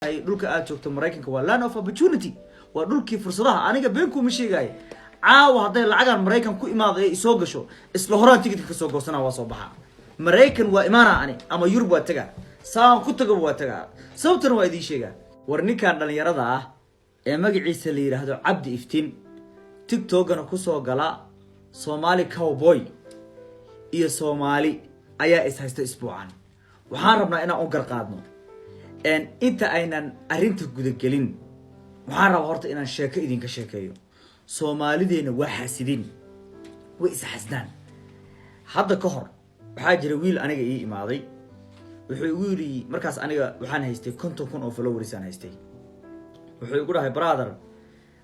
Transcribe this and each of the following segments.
Dhulka aad joogto, Maraykanka, waa land of opportunity, waa dhulkii fursadaha. Aniga been kuuma sheegaayo, caawa hadday lacagaan Maraykan ku imaado ee isoo gasho, isla horaan ticketka kasoo goosanaa, waa soo baxaa. Maraykan waa imaanaa ani, ama Yurub waa tagaa, saan ku tagaba waa tagaa. Sababtana waa idiin sheegaa. War ninkan dhalinyarada ah ee magaciisa la yidhaahdo Cabdi Iftiin, TikTokana kusoo gala Somali Cowboy, iyo Soomaali ayaa is haysta isbuucan. Waxaan rabnaa inaan u garqaadno. Inta aynan arrinta gudagelin, waxaan rabaa horta inaan sheeko idinka sheekeeyo. Soomaalideenna waa xaasidiin, way is xasdaan. Hadda ka hor waxaa jira wiil aniga ii imaaday. Wuxuu igu yidhi, markaas aniga waxaan haystay 50,000 oo followers aan haystay. Wuxuu igu dhahay, "Brother,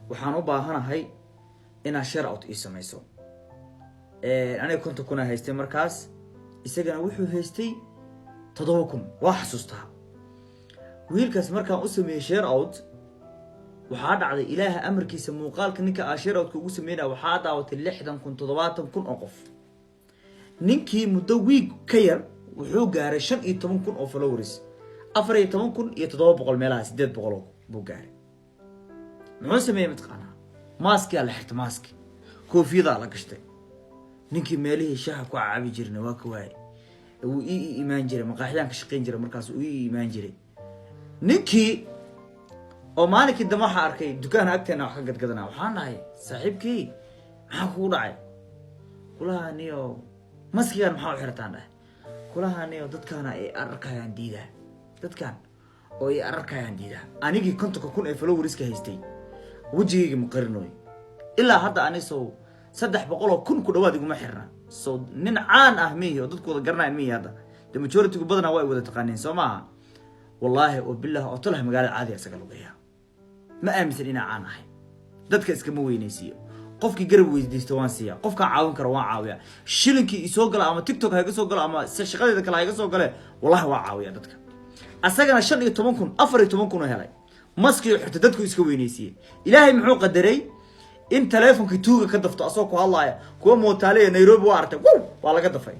waxaan u baahanahay inaad shout out ii samayso." Aniga 50,000 aan haystay markaas, isagana wuxuu haystay 7,000. Waa xasuustaa wiilkaas markaan u sameeyey shout out. Waxaa dhacday, Ilaaha amarkiisa, muuqaalka ninka aa shout outka ugu sameynaya waxaa daawatay 60,000, 70,000 oo qof. Ninkii muddo wiig ka yar wuxuu gaaray 15,000 oo followers, 14,700 meelaha, 800 buu gaaray. Muxuu sameeyey mataqaanaa? Maskiyaa la xirtay, maski koofiyadaa la gashtay. Ninkii meelihii shaha ku cabi jirna waa ka waayay. Wuu ii imaan jiray, maqaaxyaan ka shaqayn jiray markaas, uu ii imaan jiray ninkii. Oo maalinkii dambe waxaa arkay dukaan agteena wax ka gadgadana. Waxaan dhahay, "Saaxiibkii, maxaa kugu dhacay?" Kulaha, "Niyo, maskigan maxaa u xirataan?" Dhahay. Kulaha, "Niyo, dadkaana ay ararkayaan diidaa, dadkan oo ay ararkayaan diidaa." Anigii 50,000 ee followerska haystay wejigayga ma qarinooy. Ilaa hadda ani sow 300,000 ku dhawaad iguma xirna. So nin caan ah mihi oo dadku wada garanayan mihi. Hadda the majoritygu badanaa waa ay wada taqaaneen, soo maaha? Wallaahi oo bilah oo talah, magaalada caadiga isaga lugeeya. Ma aaminsan inaa caan ahay. Dadka iskama weynaysiiyo. Qofkii garab weydiisto waan siiya, qofkaan caawin karo waan caawiya. Shilinkii isoo gala, ama TikTok ha iga soo galo ama shaqadeeda kale ha iga soo gale, wallahi waa caawiya dadka. Asagana 15,000, 14,000 oo helay, maskii xirta, dadku iska weynaysiiyey. Ilaahay muxuu qadaray? In teleefonkii tuuga ka dafto asagoo ku hadlaaya. Kuwa mootaaleya Nairobi waa artay, wow, waa laga dafay.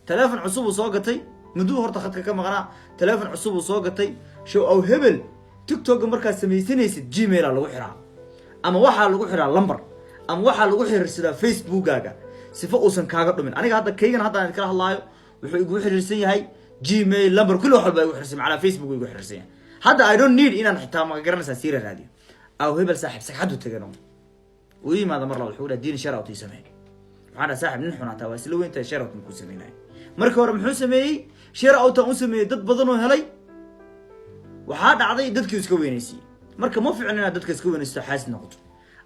Teleefon cusub uu soo gatay, mudduu horta khadka ka maqnaa. Teleefon cusub uu soo gatay. Show aw hebel, TikToka markaad samaysanaysid, Gmaila lagu xiraa, ama waxaa lagu xiraa number, ama waxaa lagu xiriirsadaa Facebookaaga, sifo uusan kaaga dhumin. Aniga hadda kaygan hadda aan kala hadlaayo wuxuu igu xiriirsan yahay Gmail, number, kulli wax walba igu xiriirsan, macnaa Facebook igu xiriirsan yahay. Hadda I don't need inaan xitaa, ma garanaysaa, siira raadiyo. Aw hebel saaxib sagxadu tagano, uu yimaada mar labaad, wuxuu dhaha, "Diin, shout out ii samee." Waxaan dhaha, "Saaxib, nin xunaataa, waa isla weyntahay, shout out makuu sameynaya." Markii hore muxuu sameeyey? Shout outaan u sameeyey, dad badan oo helay. Waxaa dhacday dadkii iska weynaysiiyey. Marka ma ficno inaad dadka iska weynaysto, xaasid noqoto.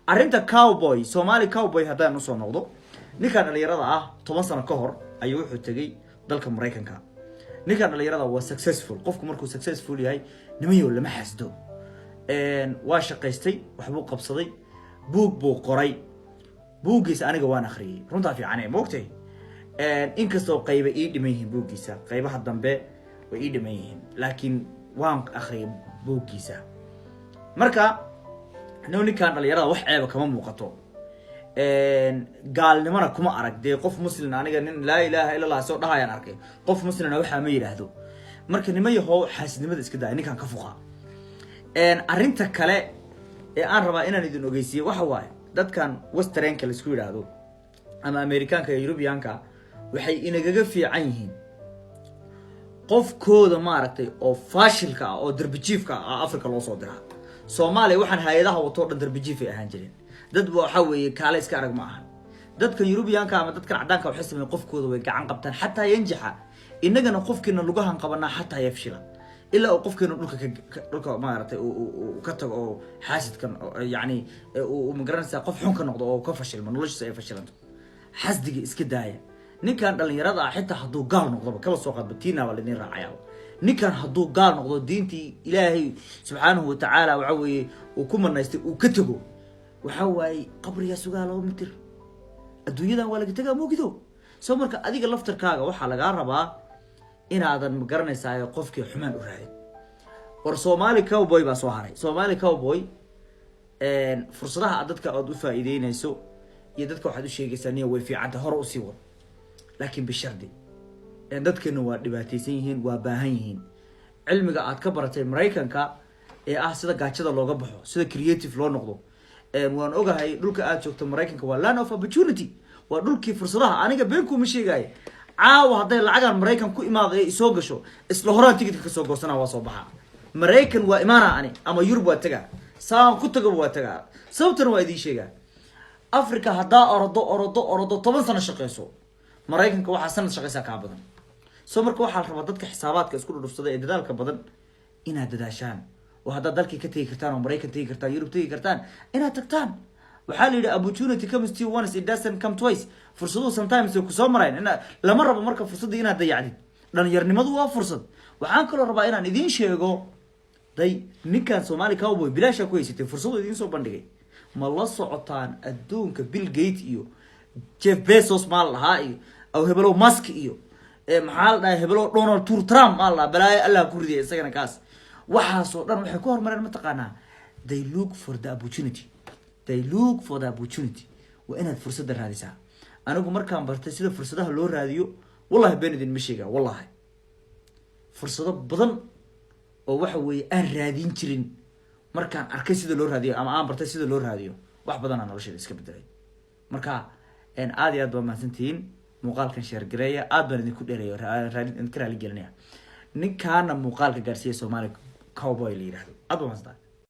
Arrinta Cowboy, Somali Cowboy, haddaan usoo noqdo, ninkan dhalinyarada ah 10 sano ka hor ayuu wuxuu tegey dalka Maraykanka. Ninkan dhalinyarada waa successful. Qofku markuu successful yahay, nimanyow, lama xasdo. Waa shaqaystay, waxbuu qabsaday, buug buu qoray. Buuggiisa aniga waan akhriyey. Runtaa fiicane, maogtay? Inkastoo qayba ii dhiman yihiin buuggiisa, qaybaha dambe way ii dhiman yihiin, laakiin waan akhriyay buuggiisa. Marka no, ninkan dhalinyarada wax ceeba kama muuqato, gaalnimona kuma arag. Dee qof muslin, aniga nin "laa ilaaha illa Allah" soo dhahayaan arkay. Qof muslina waxaa ma yidhaahdo. Marka nima yahow, xaasidnimada iska daaya, ninkan ka fuqa. Arrinta kale ee aan rabaa inaan idin ogeysiiye waxa waaye, dadkan westernka laisku yidhaahdo ama Amerikaanka iyo Eurubianka waxay inagaga fiican yihiin, qofkooda maaragtay oo faashilka ah oo darbijiifka ah Africa loo soo diraa. Soomaaliya waxaan hay-adaha wato o dhan darbijiif ay ahaan jireen. Dad waxa weeye kaale iska arag ma ahan. Dadkan Yurubiyaanka ama dadkan caddaanka waxay sameeyeen, qofkooda way gacan qabtaan xataa yanjaxa. Innagana qofkiina lugahan qabanaa xataa yafshila, ilaa uu qofkeena dhulka ka dhulka maaragtay uu ka tago oo xaasidkan yacni uu, magaranaysaa, qof xun ka noqdo oo ka fashilmo, noloshiisa ay fashilanto. Xasdiga iska daaya. Ninkan dhalinyarada ah, xitaa hadduu gaal noqdoba, kaba soo qaadba, tiina baa laidin raacayaa. Ninkan hadduu gaal noqdo, diintii Ilaahay subxaanahu watacaala waxa weeye uu ku manaystay uu ka tego, waxa waaye qabrigaa sugaa 2 mitir. Adduunyadan waa laga tegaa, moogido? Soo marka adiga laftarkaaga waxaa lagaa rabaa inaadan, magaranaysaa, qofkii xumaan u raadin. War Somali Cowboy baa soo haray. Somali Cowboy, fursadaha aad dadka aad u faa'iideynayso iyo dadka waxaad u sheegaysaa, niya, way fiicanta, hore usii wad, laakiin bishardi dadkeena waa dhibaataysan yihiin, waa baahan yihiin. Cilmiga aad ka baratay Maraykanka Ee ah sida gaajada looga baxo, sida creative loo noqdo. Waan ogahay dhulka aad joogto, Maraykanka, waa land of opportunity, waa dhulkii fursadaha. Aniga been kuuma sheegaayo, caawa hadday lacagaan Maraykan ku imaado ee isoo gasho, isla horaan ticketka kasoo goosana, waa soo baxaa. Maraykan waa imaana ani, ama Yurub waa tagaa, saan ku tagaba waa tagaa. Sababtana waa idiin sheegaa. Africa haddaa orodo, orodo, orodo, 10 sano shaqeyso, Maraykanka waxaa sanad shaqeysaa kaa badan. So marka waxaa la rabaa dadka xisaabaadka isku dhudhufsada ee dadaalka badan inaad dadaashaan, oo haddaad dalkii ka tegi kartaan oo Maraykan tegi kartaan, Yurub tegi kartaan, inaad tagtaan. Waxaa la yidhi, "Opportunity comes to you once, it doesn't come twice." Fursaduhu sometimes way kusoo marayn, ina lama rabo marka fursadda inaad dayacdid. Dhalinyarnimadu waa fursad. Waxaan kaloo rabaa inaan idiin sheego day, ninkan Somali Cowboy bilaashaa ku haysatay, fursadu idiin soo bandhigay. Ma la socotaan adduunka Bill Gate iyo Jeff Bezos maa la dhahaa, iyo aw hebelow Musk, iyo maxaa la dhahay, hebelow Donald Trump maa la dhahaa, balaayo Allah ku ridaya isagana kaas. Waxaasoo dhan waxay ku horumareen, mataqaanaa, they look for the opportunity, they look for the opportunity. Waa inaad fursadda raadisaa. Anigu markaan bartay sida fursadaha loo raadiyo, wallahi been idinma sheegaa, wallahi fursado badan oo waxa weeye aan raadin jirin, markaan arkay sida loo raadiyo ama aan bartay sida loo raadiyo, wax badanaa nolosheeda iska bedelay. Marka aad iyo aad baa mahadsantihiin. Muuqaalkan share gareeya. Aad baan idinku dheeraya, idinka raali gelinaya. Ninkaana muuqaalka gaarsiiya, Somali Cowboy la yihahdo. Aad baa mahadsantahay.